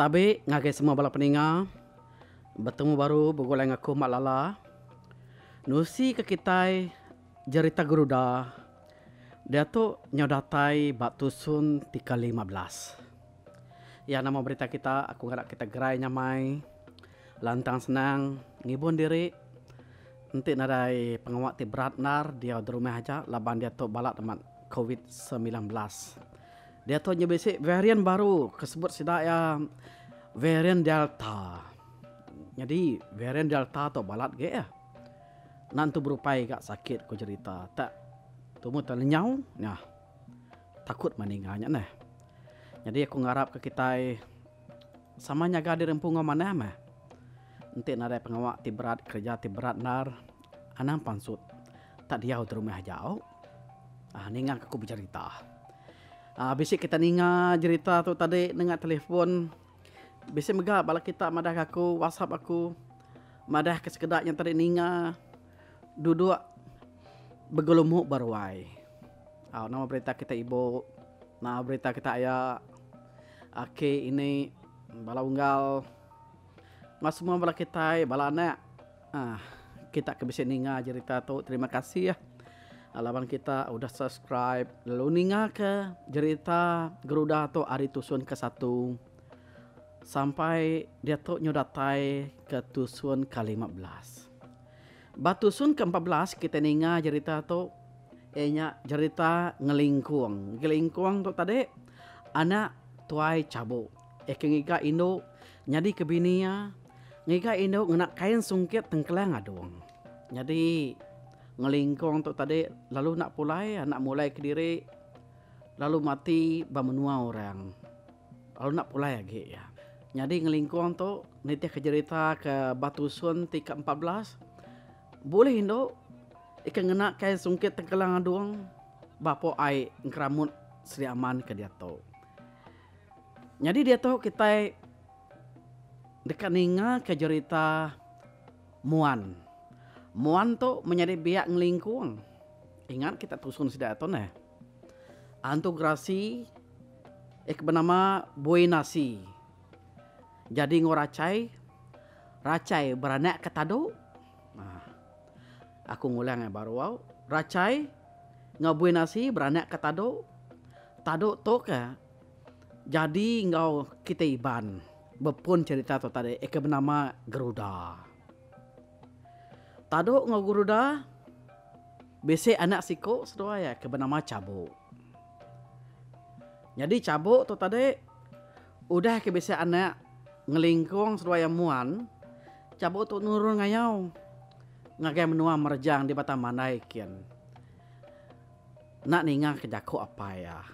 Tabi ngagai semua bala peninga betemu baru begulai enggau aku Mak Lala nusi ke kitai jerita Geruda diatu nyau datai ba tusun ti ke 15. Iya nama berita kita aku ngarap kita gerai nyamai lantang senang ngibun diri enti nadai pengawa ti berat endar diau di rumah aja laban diatu balat amat covid 19. Diatu nya bisi varian baru ke sebut sida iya varian delta. Nyadi varian delta tu balat agi ah. Enda entu berupai ga sakit ku jerita tak tumu te lenyau nya. Takut meh ninga nya neh. Nyadi aku ngarap ke kitai sama nyaga diri empu enggau manah meh. Enti nadai pengawa ti berat kereja ti berat endar anang pansut tak diau di rumah aja au. Aaa ninga ke aku bejerita. Aaa bisi kita ninga jerita tu tadi nengah telefon bisi mega bala kita madah ke aku whatsapp aku madah ke sekeda nya tadi ninga duduk begelumu ba ruai. Au nama berita kita ibu nama berita kita aya aki ini bala unggal enggau semua bala kitai bala anak. Aaa kita ke bisi ninga jerita tu terima kasih laban kita udah subscribe lalu ninga ke jerita Geruda tu ari tusun ke satu sampai diatu nyu datai ke tusun ke 15. Ba tusun ke 14 kita ninga jerita tu iya nya jerita Ngelingkung. Ngelingkung tu tadi anak tuai Chabuk iya ke ngiga indu nyadi ke bini iya. Ngiga indu ngena kain sungkit tengkelang adung. Nyadi ngelingkung tu tadi lalu enda pulai anak mulai kediri lalu mati ba menua orang lalu enda pulai agi iya. Nyadi ngelingkung tu nitihka jerita ke ba tusun ti ke 14 bulih indu ika ngena kain sungkit tengkelang adung ba po ai engkeramut Sri Aman ke diatu. Nyadi diatu kitai. Deka ninga ke jerita Muan. Muan tu menyadi biak ngelingkung. Ingat kita tusun sida tu neh. Antu gerasi eh ke benama Bui Nasi. Jadi enggau Rachai, Rachai beranak ke Tadu. Aaa aku ngulang iya baru au. Rachai enggau Bui Nasi beranak ke Tadu. Tadu tu ke. Jadi enggau kitai Iban bepun cherita tu tadi ke benama Geruda. Tadu enggau Geruda bisi anak siku seduai iya ke benama Chabuk. Nyadi Chabuk tu tadi udah ke bisi anak ngelingkung seduai iya muan, Chabuk tu nurun ngayau ngagai menua Merejang di Batang Mandai kin. Enda ninga ke jaku apai iya.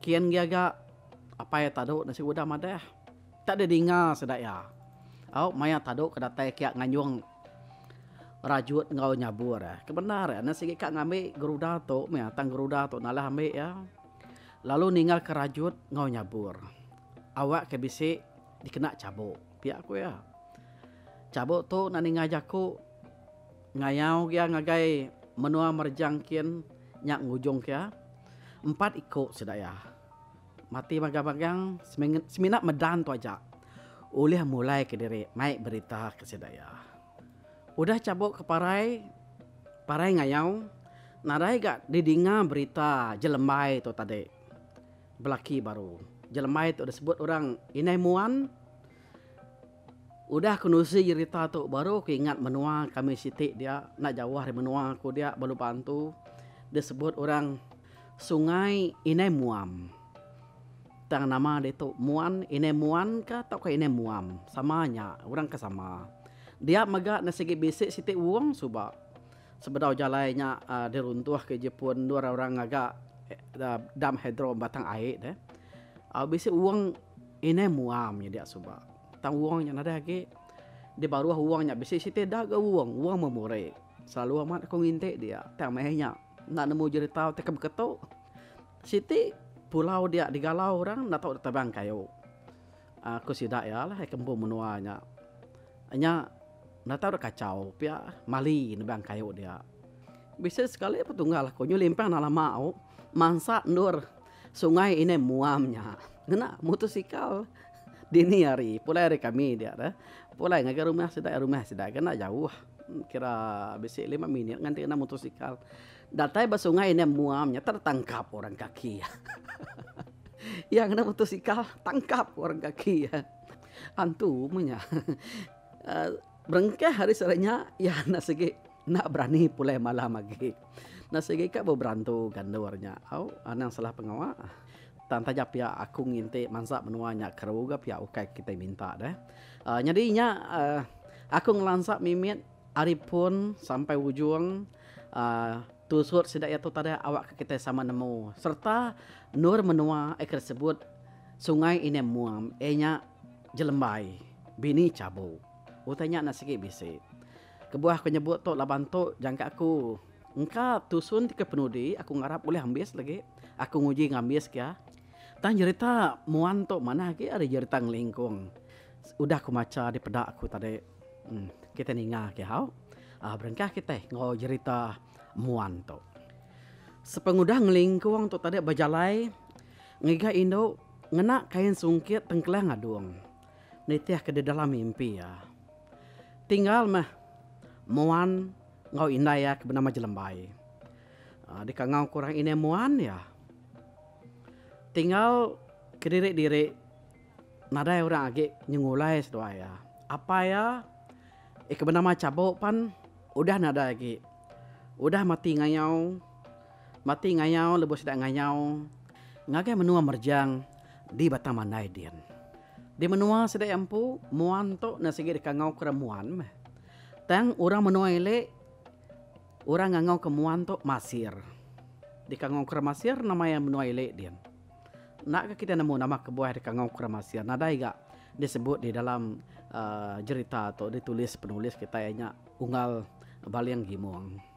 Kin gia ga apai iya tadu ne sigi udah madah. Tak deh dinga sida iya. Au maya tadu ke datai kia nganjung rajut enggau nyabur. Ke bendar iya ne sigi ka ngambi geruda tu meh tang geruda tu nalah ambi iya lalu ninggal ke rajut enggau nyabur. Awak ke bisi dikena chabuk pia ku iya. Chabuk tu ne ninga jaku ngayau gia ngagai menua Merejang kin nya ngujung ke iya. Empat iku sida iya. Mati magang-magang semina medan tu aja ulih mulai kediri mai berita ke sida iya. Udah chabuk ke parai, parai ngayau nadai ga didinga berita jelembai tu tadi belaki baru. Jelembai tu disebut orang Indai Muan. Udah ku nusi jerita tu baru ku ingat menua kami siti dia enda jauh ari menua ku dia ba Lubok Antu disebut orang Sungai Indai Muam. Tang nama ditu Muan Indai Muan ka tauka Indai Muam sama nya orang ke sama. Dia mega ne sigi bisi siti wong suba sebedau jalai nya uhh diruntuh ke Jepun endur orang ngaga dam hidro Batang Ai deh. Uhh bisi wong Indai Muam nya dia suba. Tang wong nya nadai agi. Di baruh wong nya bisi siti da ga wong, wong memuri. Selalu amat aku nginti dia. Tang meh nya enda nemu jerita ti ke beketu. Siti pulau dia digalau orang enda tau ditebang kayu. Aaa ku sida iya lah ke empu menua nya. Nya enda tau deka kachau pia mali nebang kayu dia. Bisi sekali petunggal aku nyu limpang enda lama au mansa endur sungai indai muam nya. Ngena motosikal dini hari pulai ari kami dia deh. Pulai ngagai rumah sida, rumah sida ga enda jauh kira bisi lima minit nganti ngena motosikal. Datai ba sungai nya muam nya tertangkap orang kaki. Iya ngena motosikal tangkap orang kaki iya. Antu meh nya. Berengkah ari sehari nya iya enda sigi enda berani pulai malam agi. Enda sigi ka beberantu gandur nya. Au anang salah pengawa. Tang taja pia aku nginti mansa menua nya keru ga pia ukai kitai minta deh. Nyadi nya aku ngelansa mimit ari pun sampai ujung tusut sida iya tu tadi awak ke kitai sama nemu sereta endur menua ke disebut Sungai Inem Muam iya nya Jelembai bini Chabu. Utai nya enda sigi bisi. Kebuah aku nyebut tu laban tu jangka aku Engka tusun ti ke penudi aku ngarap ulih ambis lagi. Aku nguji ngambis kia. Tang jerita muan tu manah agi ari jerita ngelingkung. Udah aku macha dipeda aku tadi. Uhh kitai ninga agi hau. Uhh berengkah kitai enggau jerita muan tu. Sepengudah ngelingkung tu tadi bejalai ngiga indu ngena kain sungkit tengkelang adung nitihka di dalam mimpi iya. Tinggal meh muan enggau indai iya ke benama Jelembai. Dikangau ke orang indai muan iya. Tinggal kediri-diri nadai orang agi nyengulai seduai iya. Apai iya ke benama Chabok pan udah nadai agi. Udah mati ngayau, mati ngayau lebuh sida ngayau ngagai menua Merjang di Batang Mandai din. Di menua sida iya empu, muan tu enda sigi dikangau ke orang muan meh. Tang orang menua ili orang ngangau ke muan tu Masir. Dikangau ke orang Masir nama iya menua ili din. Enda ga kitai nemu nama kebuah dikangau ke orang Masir nadai ga disebut di dalam uhh jerita tu ditulis penulis kitai nya Unggal Baling Gimong.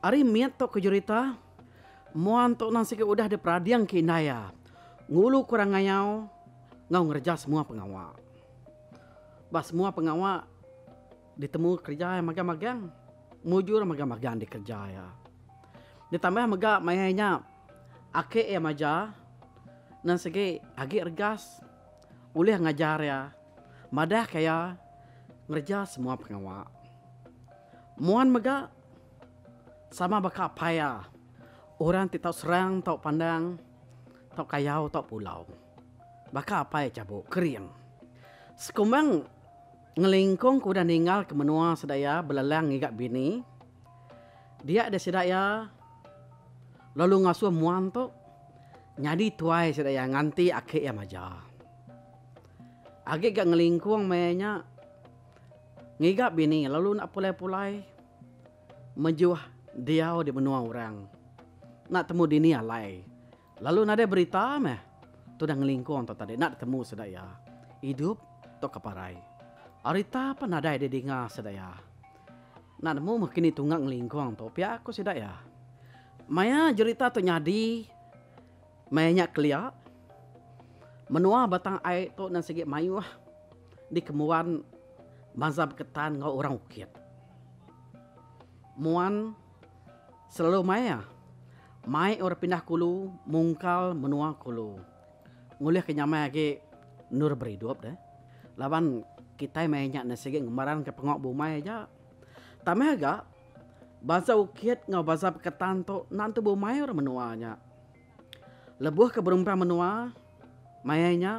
Ari mit tu ke jerita muan tu nang sigi udah diperading ke indai iya ngulu ke orang ngayau enggau ngereja semua pengawa. Ba semua pengawa ditemu kereja iya magang-magang, mujur magang-magang dikereja iya. Ditambah mega maya nya ake iya maja nan sigi agi regas ulih ngajar iya madahka iya ngereja semua pengawa. Muan mega sama baka apai iya orang ti tau serang tau pandang tau kayau tau pulau. Baka apai Chabuk kering. Sekumbang ngelingkung ke udah ninggalka menua sida iya belelang ngiga bini, dia deh sida iya lalu ngasuh muan tu nyadi tuai sida iya nganti aki iya maja. Agi ga ngelingkung maya nya ngiga bini lalu enda pulai-pulai mejuh diau di menua orang. Enda temu dini alai. Lalu nadai berita meh tudah ngelingkung tu tadi enda ditemu sida iya idup tauka parai. Rita pan nadai didinga sida iya. Enda nemu meh kini tunga ngelingkung tu pia ku sida iya. Maya jerita tu nyadi maya nya kelia menua Batang Ai tu nan sigi mayuh dikembuan bansa Beketan enggau orang Ukit. Muan selalu maya mai orang pindah kulu mungkal menua kulu ngulih ke nyamai agi endur beridup deh laban kitai maya nya ne sigi ngemeran ke pengawa bumai aja. Tambah ga bansa Ukit enggau bansa Peketan tu enda entu bumai orang menua nya. Lebuh ke berumpang menua maya nya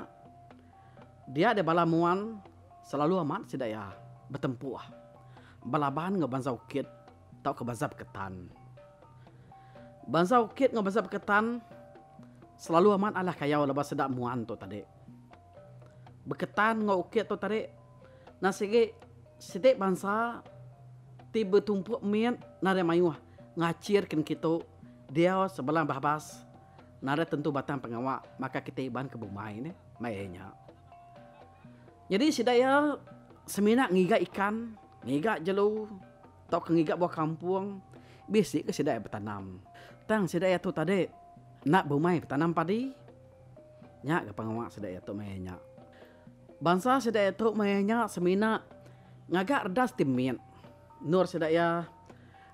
dia deh bala muan selalu amat sida iya betempuh belaban enggau bansa Ukit tauka bansa Beketan. Bansa Ukit enggau bansa Beketan selalu amat alah kayau laban sida muan tu tadi. Beketan enggau Ukit tu tadi enda sigi siti bansa ti betumpuk mit nadai mayuh ngachir kin kitu diau sebelah babas nadai tentu batang pengawa maka kitai Iban ke bumai neh maya nya. Nyadi sida iya semina ngiga ikan, ngiga jelu tauka ngiga buah kampung bisi ke sida iya betanam. Tang sida iya tu tadi enda bumai betanam padi. Nya ga pengawa sida iya tu maya nya. Bansa sida iya tu maya nya semina ngaga redas ti mit endur sida iya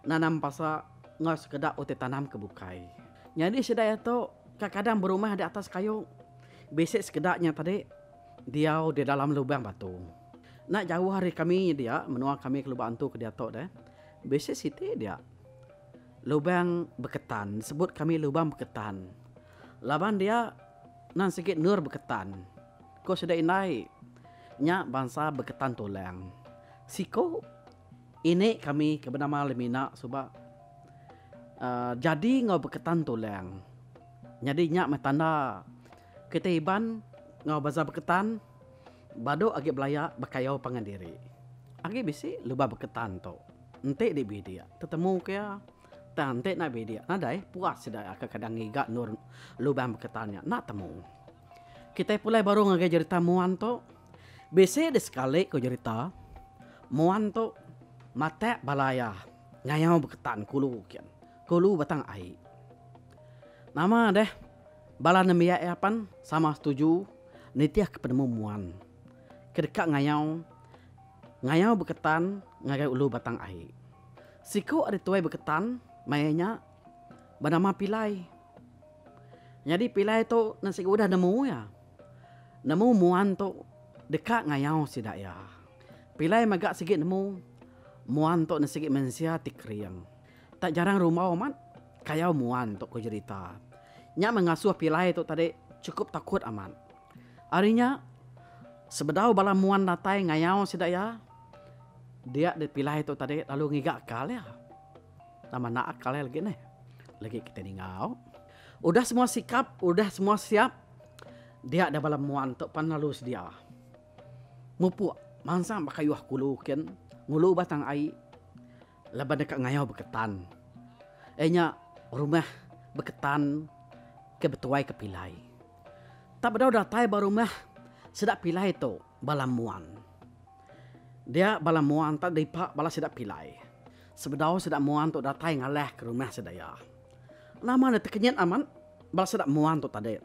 nanam pasa enggau sekeda utai tanam ke bukai. Nyadi sida iya tu kadang-kadang berumah di atas kayu. Bisi sekeda nya tadi diau di dalam lubang batu. Enda jauh ari kami dia, menua kami ke Lubok Antu ke diatu deh, bisi siti dia lubang Beketan, disebut kami lubang Beketan. Laban dia nan sigi endur Beketan. Ku sida indai nya bansa Beketan Tulang. Siku ini kami ke benama Lemina suba uhh jadi enggau Beketan Tulang. Nyadi nya meh tanda kitai Iban enggau bansa Beketan badu agi belaya bekayau pangan diri. Agi bisi lubang Beketan tu. Enti di bidik tetemu ke iya. Tang enti enda bidik nadai puas sida iya kadang ngiga endur lubang Beketan nya enda temu. Kitai pulai baru ngagai jerita Muan tu. Bisi di sekali ku jerita Muan tu matak bala iya ngayau Beketan kulu kin, kulu Batang Ai. Nama deh bala nembiak iya pan sama setuju nitihka penemu Muan ke deka ngayau ngayau Beketan ngagai ulu Batang Ai. Siku ari tuai Beketan maya nya benama Pilai. Nyadi Pilai tu enda siku udah nemu iya. Nemu Muan tu deka ngayau sida iya. Pilai mega sigi nemu Muan tu enda sigi mensia ti kering. Tak jarang rumbau amat kayau Muan tu ku jerita. Nya meh ngasuh Pilai tu tadi chukup takut amat. Ari nya, sebedau bala Muan datai ngayau sida iya, dia deh Pilai tu tadi lalu ngiga akal iya. Nama enda akal iya lagi neh. Lagi kitai ninga. Udah semua sikap, udah semua siap, dia deh bala Muan tu pan lalu sedia. Mupuk mansang ba kayuh kulu kin ngulu batang ai laban deka ngayau Beketan. Iya nya rumah Beketan ke betuai ke Pilai. Tak bedau datai ba rumah sida Pilai tu bala Muan. Dia bala Muan tak dipa bala sida Pilai. Sebedau sida Muan tu datai ngalah ke rumah sida iya. Nama ne tekenyit amat bala sida Muan tu tadi.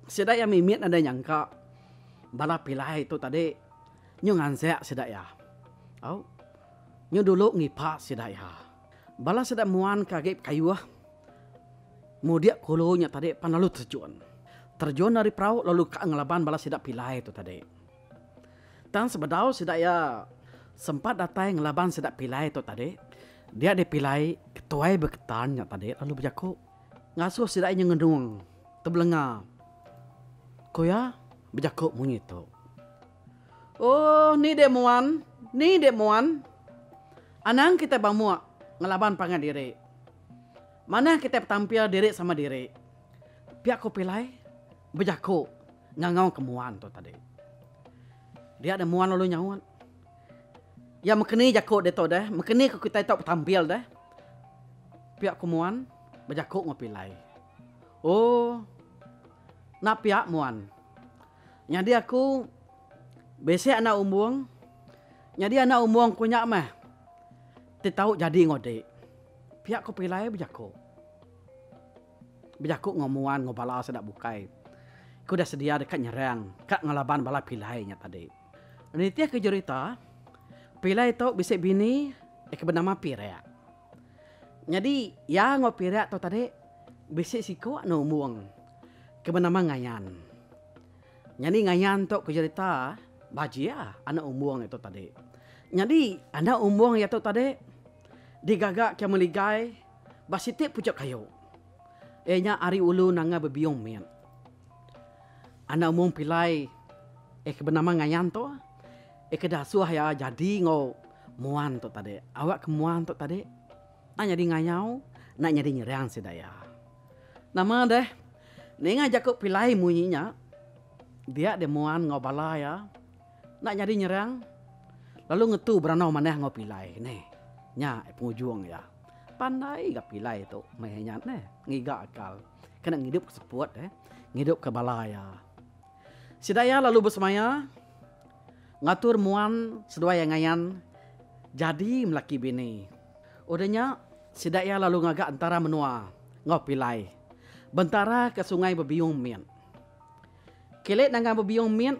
Sida iya mimit nadai nyangka bala Pilai tu tadi nyu ngansak sida iya. Au nyu dulu ngipa sida iya. Bala sida Muan ke agi bekayuh mudik kulu nya tadi pan lalu terjun. Terjun ari perau lalu ka ngelaban bala sida Pilai tu tadi. Tang sebedau sida iya sempat datai ngelaban sida Pilai tu tadi, dia deh Pilai ketuai Beketan nya tadi lalu bejaku ngasuh sida iya ngenung tebelenga. Ku iya bejaku munyi tu. Oh ni deh muan, ni deh muan. Anang kitai bamuk ngelaban pangan diri. Manah kitai betampil diri sama diri. Pia ku Pilai bejaku ngangau ke Muan tu tadi. Dia deh Muan lalu nyaut. Iya mekeni jaku ditu deh, mekeni ku kitai tu betampil deh. Pia ku Muan bejaku enggau Pilai. Oh enda pia Muan. Nyadi aku bisi anak umbung, nyadi anak umbung ku nya meh ti tau jadi enggau dik. Pia ku Pilai bejaku. Bejaku enggau Muan enggau bala sida bukai ke udah sedia deka nyerang ka ngelaban bala Pilai nya tadi. Nitihka jerita, Pilai tu bisi bini ke benama Pirak. Nyadi iya enggau Pirak tu tadi bisi siku anu umbung ke benama Ngayan. Nyadi Ngayan tu ku jerita bajik anak umbung iya tu tadi. Nyadi anak umbung iya tu tadi digaga ke meligai ba siti puchuk kayu. Iya nya ari ulu Nanga Bebiung mit. Anak umung Pilai eh ke benama Ngayan tu eh ke dasuh iya jadi enggau Muan tu tadi. Awak ke Muan tu tadi enda nyadi ngayau, enda nyadi nyerang sida iya. Nama deh ninga jaku Pilai munyi nya dia deh Muan enggau bala iya enda nyadi nyerang lalu ngetu berandau manah enggau Pilai neh. Nya pengujung iya. Pandai ga Pilai tu meh nya neh ngiga akal kena ngidup ke seput eh ngidup ke bala iya. Sida iya lalu besemaya ngatur muan seduai iya ngayan jadi melaki bini. Udah nya sida iya lalu ngaga entara menua enggau Pilai bentara ke sungai Bebiung Mit. Kili nanga Bebiung Mit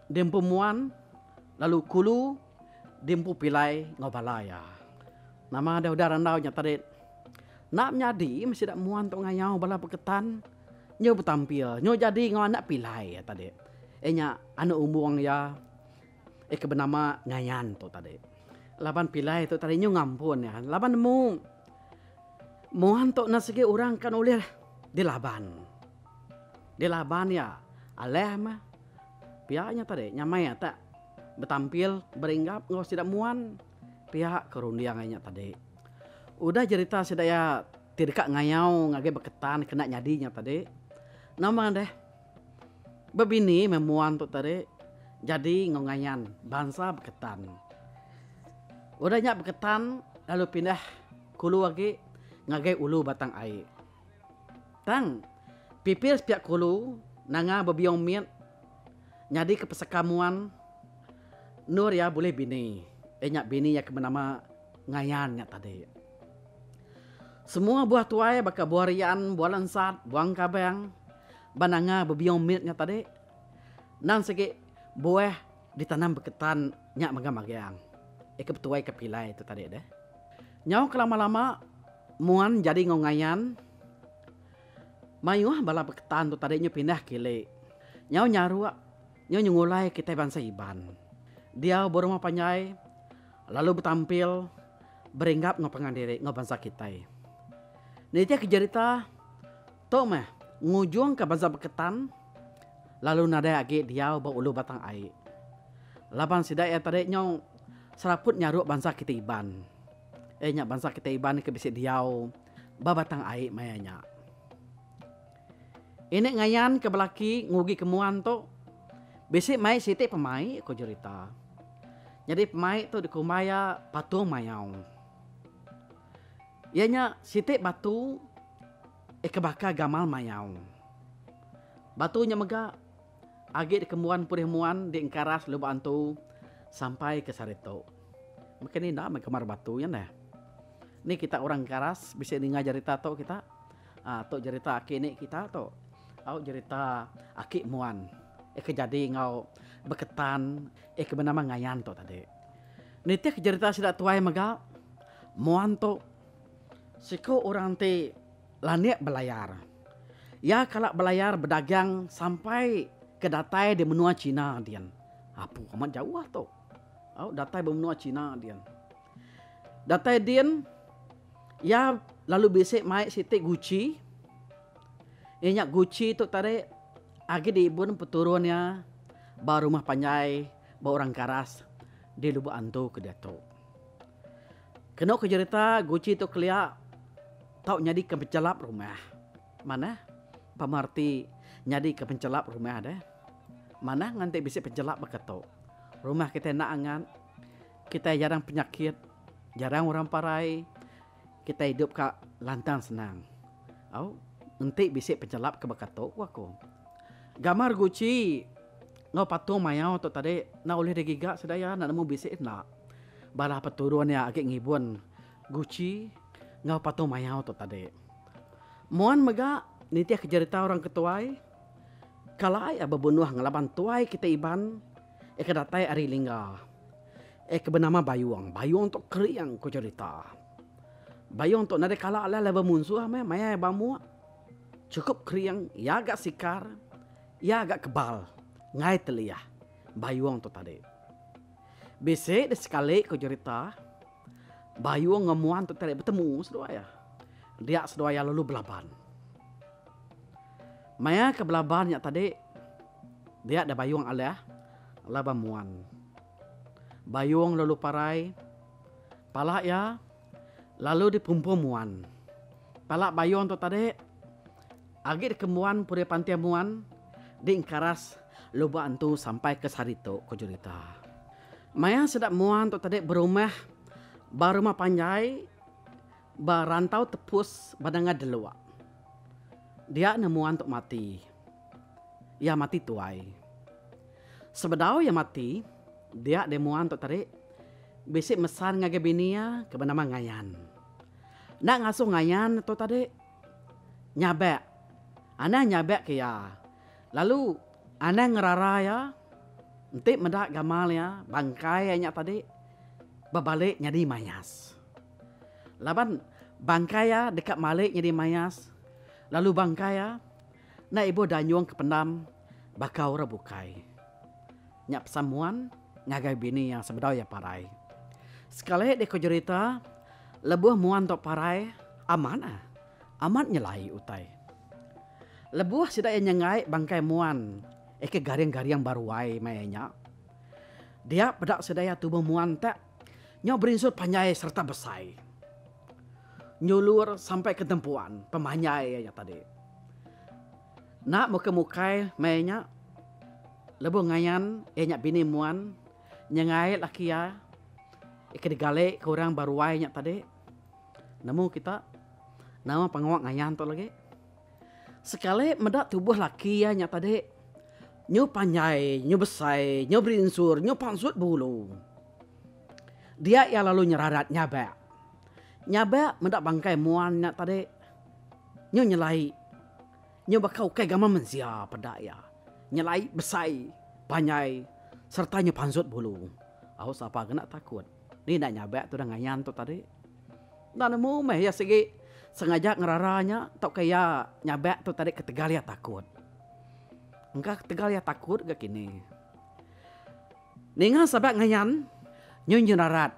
diempu muan lalu kulu diempu Pilai enggau bala iya. Nama deh udah randau nya tadi. Enda menyadi meh sida muan tu ngayau bala Beketan. Nyu betampil, nyu jadi enggau anak pilai iya tadi. Iya nya anak umbung iya iya ke benama Ngayan tu tadi. Laban pilai tu tadi nyu ngampun iya laban nemu Muan tu enda sigi orang kan ulih dilaban. Dilaban iya alah mah pia nya tadi nyamai atak betampil beringgap enggau sida Muan pia ke runding iya nya tadi. Udah jerita sida iya ti deka ngayau ngagai Beketan kena nyadi nya tadi. Nama deh bebini meh Muan tu tadi jadi enggau ngayan bansa Beketan. Udah nya Beketan lalu pindah kulu agi ngagai ulu Batang Ai. Tang pipir sepiak kulu nanga bebiung mit nyadi ke pesaka Muan endur iya bulih bini iya nya bini iya ke benama Ngayan nya tadi. Semua buah tuai baka buah rian, buah lensat, buah engkabang, ba nanga bebiung mit nya tadi endang sigi buah ditanam beketan nya mega magang. Ika betuai ke pilai tu tadi deh. Nyau ke lama-lama muan jadi enggau ngayan mayuh bala beketan tu tadi nyu pindah kili. Nyau nyaruk nyu nyengulai kitai bansa Iban. Diau berumah panjai lalu betampil beringgap enggau pangan diri enggau bansa kitai. Nitihka jerita tu meh ngujungka bansa Beketan lalu nadai agi diau ba ulu Batang Ai. Laban sida iya tadi nyau seraput nyaruk bansa kitai Iban. Iya nya bansa kitai Iban ke bisi diau ba Batang Ai maya nya. Ini ngayan ke belaki ngugi ke muan tu bisi mai siti pemai ku jerita. Nyadi pemai tu dikumbai iya patung mayau. Iya nya siti batu ke baka gamal mayau. Batu nya mega agi dikembuan purih muan di engkaras Lubok Antu sampai ke sehari tu. Mungkin enda meh gambar batu nya neh. Ni kita orang engkaras bisi ninga jerita tu kita. Aa tu jerita aki ni kita tu. Au jerita aki muan ke jadi enggau Beketan ke benama Ngayan tu tadi. Nitih ke jerita sida tuai mega muan tu siku orang ti landik belayar. Iya kala belayar bedagang sampai ke datai di menua China din. Apu amat jauh tu. Au datai ba menua China din. Datai din, iya lalu bisi mai siti guchi. Iya nya guchi tu tadi agi diibun peturun iya ba rumah panjai ba orang Karas di Lubok Antu ke diatu. Kenu ke jerita guchi tu kelia tau nyadika penchelap rumah. Manah pemereti nyadika penchelap rumah deh. Manah nganti bisi penchelap baka tu. Rumah kitai enda angat. Kitai jarang penyakit, jarang orang parai, kitai idup ka lantang senang. Au, enti bisi penchelap ke baka tu ku aku. Gambar guchi enggau patung mayau tu tadi enda ulih digiga sida iya enda nemu bisi enda. Bala peturun iya agi ngibun guchi enggau patung mayau tu tadi. Muan mega nitihka jerita orang ke tuai, kala iya bebunuh ngelaban tuai kitai Iban Iya ke datai ari Lingga. Iya ke benama Bayung. Bayung tu kering ku cherita. Bayung tu nadai kala alai alai bemunsuh meh maya iya bamuk. Chukup kering, iya ga sikar, iya ga kebal enggai teliah Bayung tu tadi. Bisi deh sekali ku cherita, Bayung enggau Muan tu tadi betemu seduai iya. Dia seduai iya lalu belaban. Maya ke belaban nya tadi, dia deh Bayung alah laban Muan. Bayung lalu parai, pala iya lalu dipumpung Muan. Pala Bayung tu tadi agi dikembuan purih pantih Muan di engkaras Lubok Antu sampai ke sehari tu, ku jerita. Maya sida Muan tu tadi berumah ba rumah panjai ba rantau tepus ba Nanga Deluk. Dia nemu antu mati. Iya mati tuai. Sebedau iya mati, dia demu antu tadi bisi mesan ngagai bini iya ke benama Ngayan. Enda ngasuh Ngayan tu tadi nyabak. Anang nyabak ke iya. Lalu anang ngerara iya enti meda gamal iya bangkai iya nya tadi bebali nyadi mayas. Laban bangkai iya deka malik nyadi mayas lalu bangkai iya Enda ibuh danyung ke pendam baka orang bukai. Nya pesan Muan ngagai bini iya sebedau iya parai. Sekali deh ko jerita, lebuh Muan tu parai, amat ah, amat nyelai utai. Lebuh sida iya nyengai bangkai Muan eke garing-garing ba ruai maya nya, dia peda sida iya tubuh Muan te nyau berinsut panjai sereta besai. Nyulur sampai ke tempuan pemanjai iya nya tadi. Enda mukai-mukai maya nya lebuh ngayan iya nya bini Muan nyengai laki iya ke digali ke orang ba ruai nya tadi. Nemu kita nama pengawa ngayan tu lagi. Sekali meda tubuh laki iya nya tadi nyu panjai, nyu besai, nyu berinsur, nyu pansut bulu. Dia iya lalu nyerarat nyabak. Nyabak meda bangkai Muan nya tadi nyu nyelai. Nyu baka ukai gamal mensia peda iya. Nyelai besai, panjai sereta nyu pansut bulu. Au sapa ke enda takut. Ni enda nyabak tudah ngayan tu tadi. Enda nemu meh iya sigi sengaja ngerara nya tauka iya nyabak tu tadi ketegal iya takut. Engka ketegal iya takut ga kini. Ninga sabak ngayan nyu nyerarat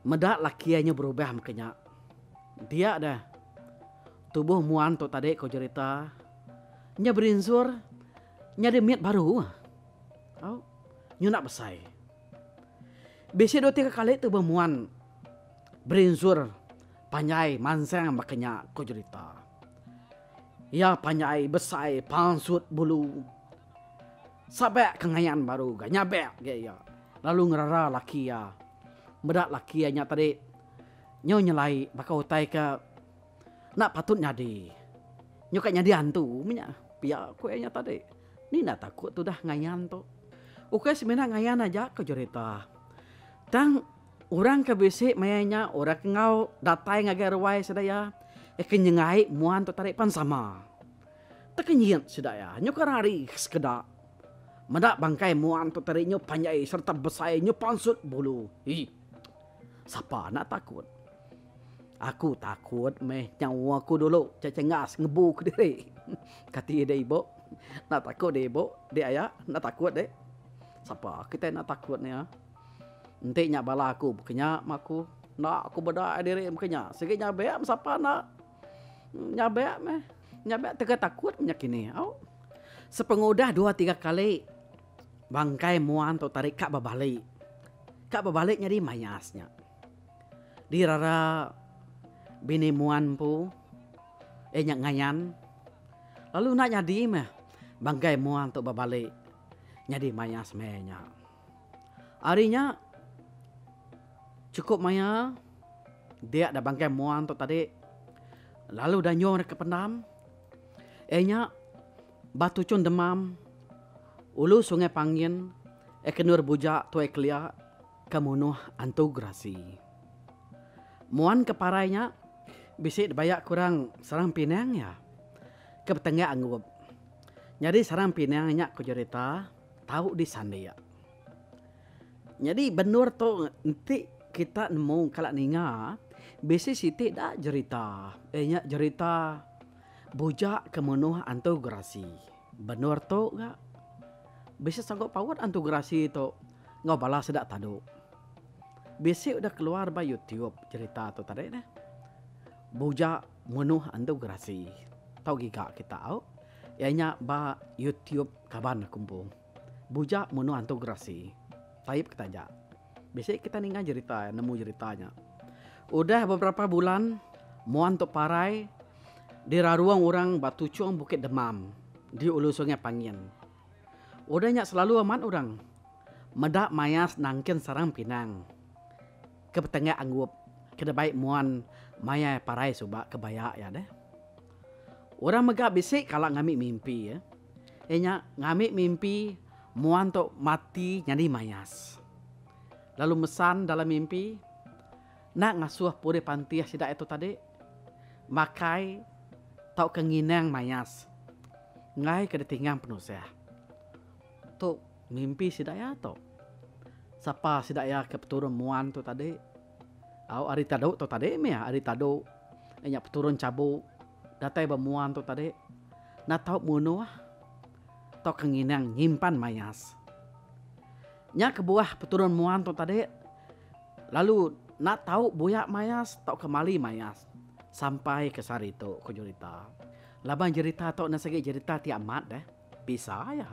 meda laki iya nyu berubah meka nya. Dia deh tubuh muan tu tadi ko jerita nya berinsur nyadi mit baru. Au nyu enda besai. Bisi dua tiga kali tubuh muan berinsur panjai mansang baka nya ko jerita. Iya panjai besai pansut bulu. Sabak ke ngayan baru ga nyabak ga iya lalu ngerara laki iya. Meda laki iya nya tadi nyau nyelai baka utai ke enda patut nyadi. Nyau ka nyadi antu meh nya pia ku iya nya tadi. Ni enda takut tudah ngayan tu. Ukai semina ngayan aja ko jerita. Tang orang ke bisi maya nya orang ke enggau datai ngagai ruai sida iya ke nyengai muan tu tadi pan sama. Tekenyit sida iya nyuka rari sekeda meda bangkai muan tu tadi nyu panjai sereta besai nyu pansut bulu. Ih. Sapa enda takut. Aku takut meh nyawa aku dulu chechengas ngebu kediri. Kati deh ibu. Enda takut deh ibu, deh aya, enda takut deh. Sapa kitai enda takut nya. Enti nya bala aku baka nya mah aku. Enda aku meda diri baka nya. Sigi nyabek sapa enda. Nyabek meh. Nyabek tega takut nya kini au. Sepengudah dua tiga kali bangkai muan tu tadi ka bebali. Ka bebali nyadi mayas nya. Dirara bini muan empu iya nya ngayan lalu enda nyadi meh bangkai muan tu bebali nyadi mayas meh nya. Ari nya chukup maya dia da bangkai muan tu tadi lalu da nyung ke pendam iya nya ba tuchun demam ulu sungai Pangin iya ke endur buja tuai kelia. Ke munuh antu gerasi. Muan ke parai nya bisi dibaya ke orang Sarang Pinang iya ke betenggak anggup. Nyadi Sarang Pinang nya ku jerita tau disandik. Nyadi bendur tu enti kita nemu kala ninga bisi siti da jerita iya nya jerita Bujak ke munuh antu gerasi. Bendur tu ga bisi sanggup paut antu gerasi tu. Enggau bala sida tadu. Bisi udah keluar ba YouTube cerita tu tadi neh. Buja munuh andu gerasi. Tau giga kita au. Iya nya ba YouTube kaban aku empu. Buja munuh antu gerasi. Taip kita aja. Bisi kita ninga jerita nemu jerita nya. Udah beberapa bulan muan tu parai dirarung orang ba tuchung Bukit Demam di ulu Sungai Pangin. Udah nya selalu amat orang meda mayas nangkin sarang pinang ke betenggak anggup ke dibai muan maya parai suba ke baya iya deh. Orang mega bisi kala ngambi mimpi iya nya ngambi mimpi muan tu mati nyadi mayas. Lalu mesan dalam mimpi enda ngasuh purih pantih sida iya tu tadi makai tauka nginang mayas. Enggai ke ditinggang penusah. Tu mimpi sida iya tu. Sapa sida iya ke peturun muan tu tadi? Au ari tadu tu tadi mih ari tadu iya nya peturun chabu datai ba muan tu tadi. Enda tau munuh tauka nginang nyimpan mayas. Nya kebuah peturun muan tu tadi lalu enda tau buya mayas tauka mali mayas sampai ke sehari tu, ku jerita. Laban jerita tu enda sigi jerita ti amat deh. Bisa iya.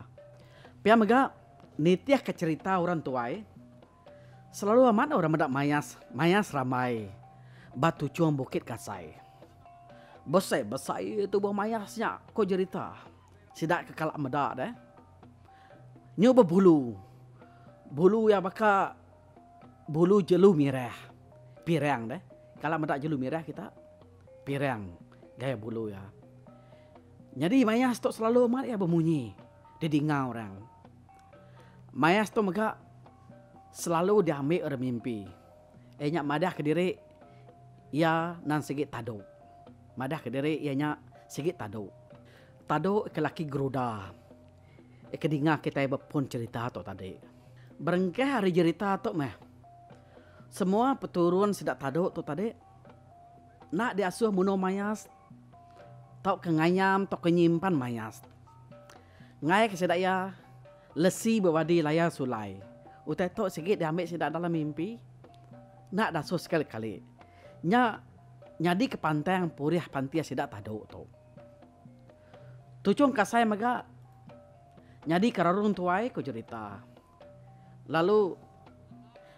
Pia mega nitihka cherita orang tuai, selalu amat orang meda mayas mayas rambai ba tuchung Bukit Kasai. Besai besai tubuh mayas nya, ku jerita. Sida ke kala meda deh. Nyu bebulu. Bulu iya baka bulu jelu mirah. Pirang deh. Kala meda jelu mirah kita? Pirang gaya bulu iya. Nyadi mayas tu selalu amat iya bemunyi didinga orang. Mayas tu mega selalu diambi orang mimpi. Iya nya madah kediri iya nan sigi tadu. Madah kediri iya nya sigi tadu. Tadu ke laki Geruda ke dinga kitai ba pun cherita tu tadi. Berengkah ari jerita tu meh semua peturun sida tadu tu tadi enda diasuh munuh mayas tauka ngayam tauka nyimpan mayas. Enggai ke sida iya lesi bebadi layar sulai. Utai tu sigi diambi sida dalam mimpi enda dasuh sekali-kali. Nya nyadi ke pantang purih pantih sida tadu tu. Tuchung Kasai mega nyadi ke rarung tuai ku jerita. Lalu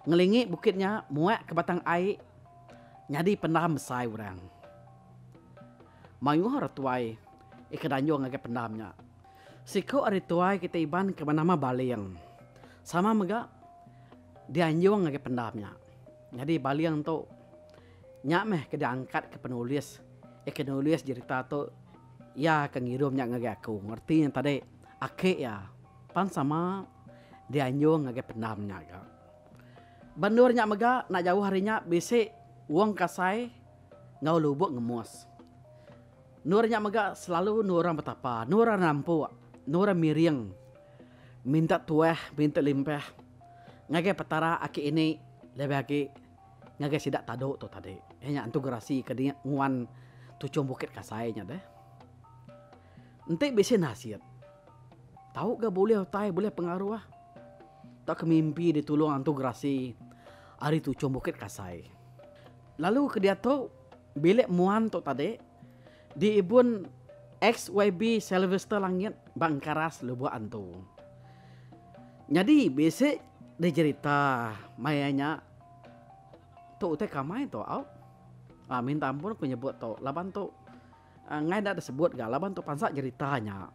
ngelingi bukit nya muak ke batang ai nyadi pendam besai orang. Mayuh orang tuai ika danjung ngagai pendam nya. Siku ari tuai kitai Iban ke benama Baling sama mega dianjung ngagai pendam nya. Nyadi Baling tu nya meh ke diangkat ke penulis ika nulis jerita tu iya ke ngirum nya ngagai aku. Reti nya tadi aki iya pan sama dianjung ngagai pendam nya ga. Ba endur nya mega enda jauh ari nya bisi Wong Kasai enggau Lubok Ngemus. Endur nya mega selalu endur orang betapa, endur orang nampuk, endur orang miring minta tuah, minta limpah ngagai Petara aki ini lebih agi ngagai sida tadu tu tadi. Iya nya antu gerasi ke nguan tuchung Bukit Kasai nya deh. Enti bisi nasit, tau ga bulih utai bulih pengaruh tauka mimpi ditulung antu gerasi ari tuchung Bukit Kasai. Lalu ke diatu bilik muan tu tadi diibun ex-YB Sylvester Langit ba Engkaras Lubok Antu. Nyadi bisi dijerita maya nya tu utai kamai tu au. Minta ampun ku nyebut tu laban tu Enggai enda disebut ga laban tu pansa jerita nya.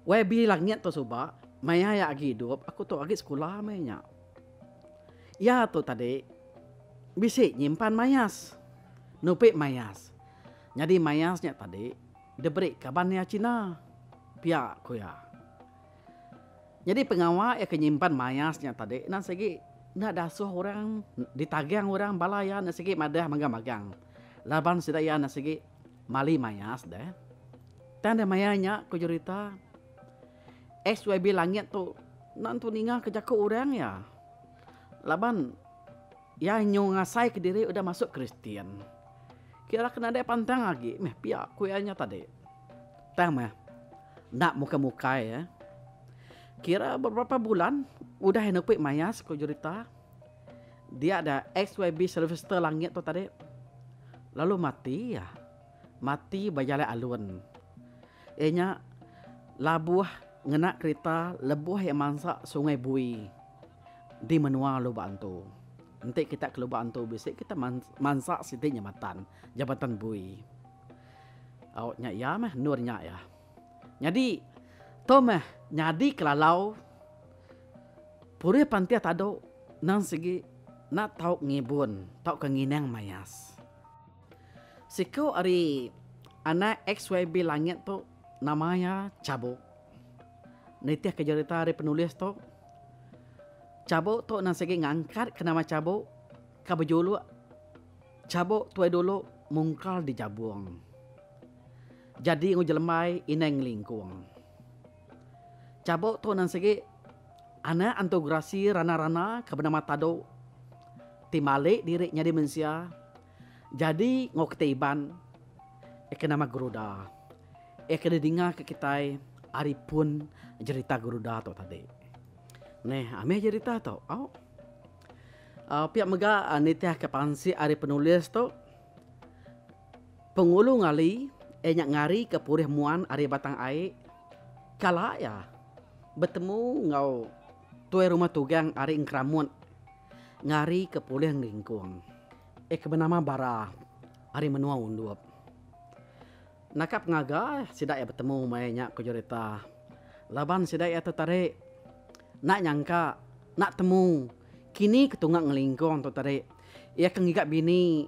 YB Langit tu suba maya iya agi idup aku tu agi sekula meh nya. Iya tu tadi bisi nyimpan mayas, nupi mayas. Nyadi mayas nya tadi diberi kaban iya Cina pia ku iya. Nyadi pengawa iya ke nyimpan mayas nya tadi enda sigi enda dasuh orang ditagang orang bala iya enda sigi madah magang-magang laban sida iya enda sigi mali mayas deh. Tang deh maya nya ku jerita SYB Langit tu enda entu ninga ke jaku orang iya laban iya nyu ngasai kediri udah masuk Kristian. Kira ke nadai pantang agi meh pia ku iya nya tadi. Tang meh enda mukai-mukai eh. Kira beberapa bulan udah iya nupi mayas ku jerita dia da ex-YB Sylvester Langit tu tadi lalu mati iya. Mati ba jalai alun. Iya nya labuh ngena kerita lebuh iya mansa Sungai Bui di menua Lubok Antu. Enti kita ke Lubok Antu bisi kita mansa siti jambatan, Jambatan Bui. Au nya iya meh endur nya iya. Nyadi tu meh nyadi kelalau purih pantih tadu nang sigi enda tau ngibun tauka nginang mayas. Siku ari anak XYB Langit tu nama iya Chabuk. Nitihka jerita ari penulis tu, Chabuk tu nang sigi ngangkatka nama Chabuk ke bejuluk Chabuk tuai dulu mungkal di Jabong. Jadi enggau jelembai indai ngelingkung. Chabuk tu nang sigi anak antu gerasi rana-rana ke benama Tadu ti mali diri nyadi mensia jadi enggau kitai Iban ke nama Geruda. Iya ke didinga ke kitai ari pun jerita Geruda tu tadi. Neh, amih jerita tu. Au. Uh, pia mega uh, nitih ke pansik ari penulis tu Pengulu Ngali iya nya ngari ke purih muan ari Batang Ai kala iya betemu enggau tuai rumah Tugang ari Engkeramut ngari ke pulih ngelingkung. Iya ke benama Bara ari menua Undup. Naka pengaga sida iya betemu maya nya ku jerita. Laban sida iya tetarik enda nyangka enda temu kini ke tunga ngelingkung tu tadi. Iya ke ngiga bini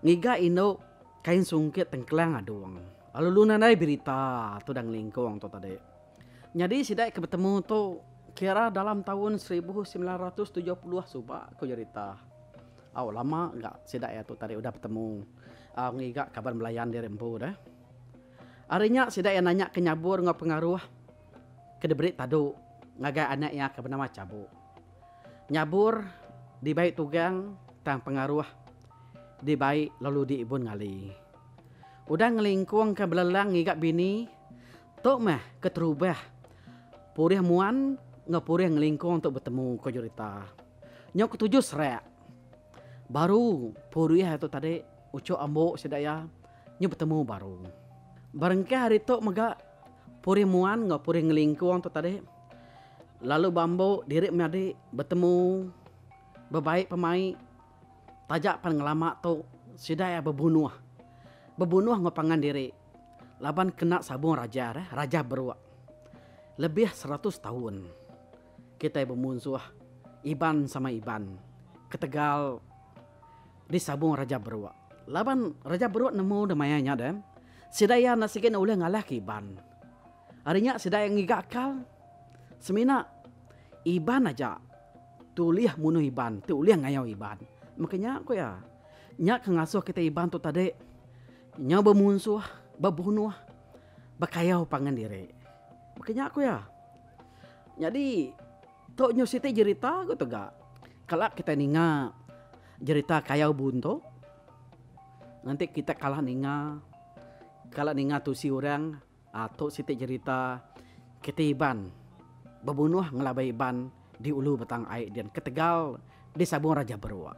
ngiga indu kain sungkit tengkelang adung. Lalu lu nadai berita tudah ngelingkung tu tadi. Nyadi sida ke betemu tu kira dalam taun 1970 suba ku jerita. Au lama ga sida iya tu tadi udah betemu au ngiga kaban belayan diri empu deh. Ari nya sida iya nanya ke nyabur enggau pengaruh ke diberi tadu ngagai anak iya ke benama Chabu. Nyabur dibai tugang tang pengaruh dibai lalu diibun ngali. Udah ngelingkungka belelang ngiga bini tu meh keterubah purih muan enggau purih ngelingkung tu betemu, ku jerita. Nyau ketujuh serak. Baru purih tu tadi uchu ambu sida iya nyu betemu baru. Berengkah ari tu mega purih muan enggau purih ngelingkung tu tadi lalu bambu diri menyadi betemu bebai pemai taja pan ngelama tu sida iya bebunuh. Bebunuh enggau pangan diri laban kena sabung raja deh, Raja Beruk lebih 100 taun. Kitai bemunsuh Iban sama Iban ketegal disabung Raja Beruk. Laban Raja Beruk nemu da maya nya deh, sida iya enda sigi enda ulih ngalahka Iban. Ari nya sida iya ngiga akal semina Iban aja ti ulih munuh Iban, ti ulih ngayau Iban. Maka nya ku iya, nya ke ngasuh kitai Iban tu tadi nyau bemunsuh, bebunuh, bekayau pangan diri. Maka nya ku iya. Nyadi tu nyu siti jerita ku tega. Kala kitai ninga jerita kayau buntu nganti kita kala ninga kala ninga tusi orang aaa tu siti jerita kitai Iban bebunuh ngelaban Iban di ulu Batang Ai din ketegal disabung Raja Beruk.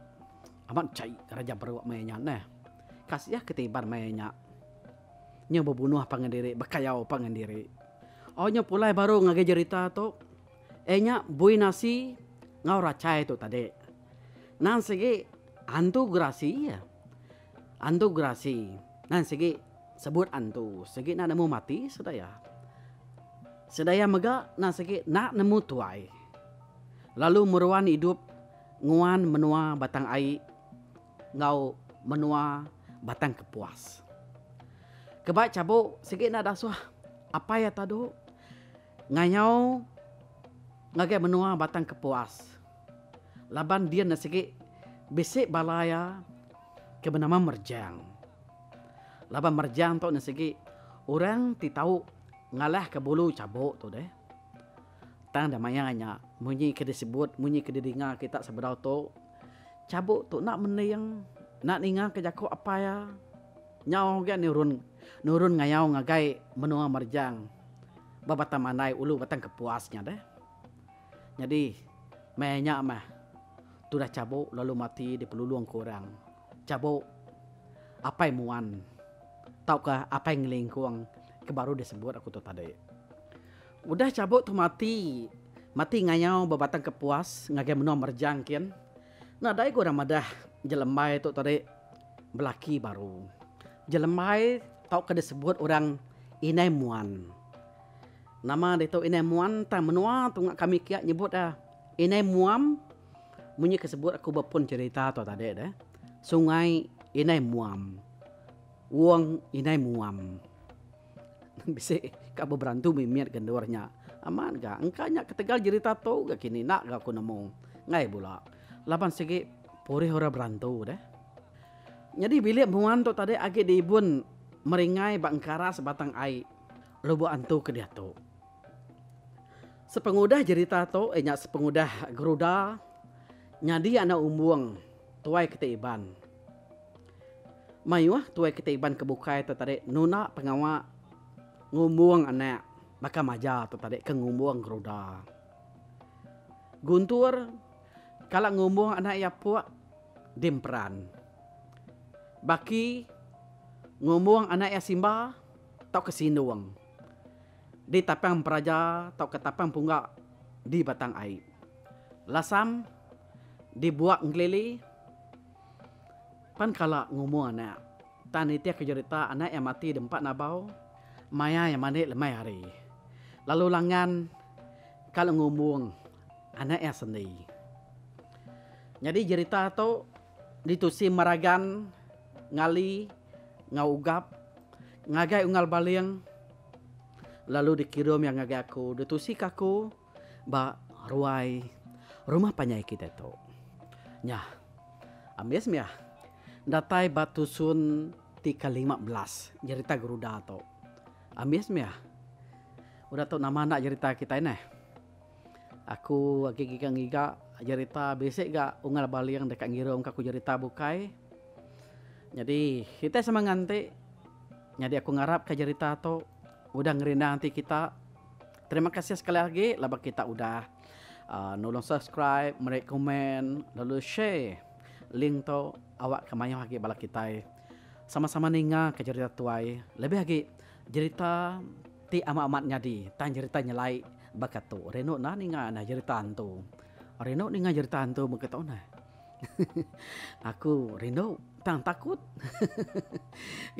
Amat chai Raja Beruk maya nya neh. Kasih kitai Iban maya nya. Nyu bebunuh pangan diri bekayau pangan diri. Oh nya pulai baru ngagai jerita tu. Iya nya bui nasi enggau rachai tu tadi. Nang sigi antu gerasi iya. Antu gerasi. Nang sigi sebut antu. Sigi enda nemu mati sida iya. Sida iya mega nang sigi enda nemu tuai. Lalu meruan idup nguan menua Batang Ai enggau menua Batang Kepuas. Keba chabu sigi enda dasuh apai iya tadu ngayau ngagai menua Batang Kepuas laban din ne sigi bisi bala iya ke benama Merjang. Laban Merjang tu ne sigi orang ti tau ngalahka bulu chabu tu deh. Tang da maya nya munyi ke disebut munyi ke didinga kita sebedau tu chabu tu enda mending enda ninga ke jaku apai iya. Nyau ga nurun nurun ngayau ngagai menua Merjang ba Batang Mandai ulu Batang Kepuas nya deh. Nyadi meh nya meh tudah Chabok lalu mati dipelulung ke orang. Chabok apai Muan tauka apai Ngelingkung ke baru disebut aku tu tadi. Udah Chabok tu mati mati ngayau ba Batang Kepuas ngagai menua Merjang kin nadai ga orang madah Jelembai tu tadi. Belaki baru. Jelembai tauka disebut orang Indai Muan. Nama ditu Indai Muan tang menua tunga kami kia nyebut iya Indai Muam munyi ke sebut aku ba pun cherita tu tadi deh. Sungai Indai Muam. Wong Indai Muam. Bisi ka beberantu mimit ga endur nya. Amat ga engka nya ketegal jerita tu ga kini enda ga aku nemu. Enggai bula. Laban sigi purih orang berantu deh. Nyadi bilik muan tu tadi agi diibun meringai ba engkaras batang ai Lubok Antu ke diatu. Sepengudah jerita tu iya nya sepengudah Geruda nyadi anak umbung tuai kitai Iban. Mayuh tuai kitai Iban ke bukai tu tadi nunda pengawa. Ngumbung anak baka maja tu tadi ke ngumbung geruda. Guntur kala ngumbung anak iya puk di emperan. Baki ngumbung anak iya simba tauka sindung di tapang emperaja tauka tapang pungga di Batang Ai. Lasam dibuak engkelili pan kala ngumbung anak. Tang nitih ke jerita anak iya mati dempa nabau maya iya mandi lemai hari. Lalu langan kala ngumbung anak iya sendi. Nyadi jerita tu ditusi Meragan Ngali enggau Ugap ngagai Unggal Baling lalu dikirum iya ngagai aku ditusi ke aku ba ruai rumah panjai kitai tu. Nyah ambis mih. Datai ba tusun ti ke 15 jerita Geruda tu. Ambis mih. Udah tu nama enda jerita kitai neh. Aku agi giga ngiga jerita bisi ga unggal baling deka ngirum ka aku jerita bukai. Nyadi kitai sama nganti nyadi aku ngarap ka jerita tu udah ngerindang ati kita. Terima kasih sekali agi laban kita udah uhh nulung subscribe, meri komen lalu share link tu awak ke mayuh agi bala kitai sama-sama ninga ke jerita tuai lebih agi jerita ti amat-amat nyadi tang jerita nyelai baka tu. Rindu enda ninga neh jerita antu. Rindu ninga jerita antu mega tu neh. Aku rindu tang takut.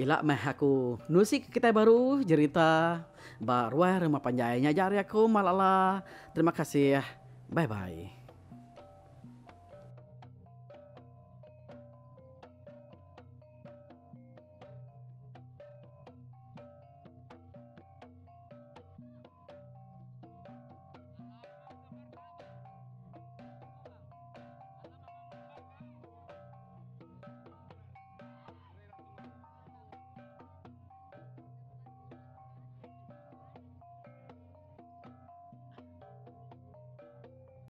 Ila meh aku nusi ke kitai baru jerita ba ruai rumah panjai nya aja ari aku Malala. Terima kasih. Bye bye.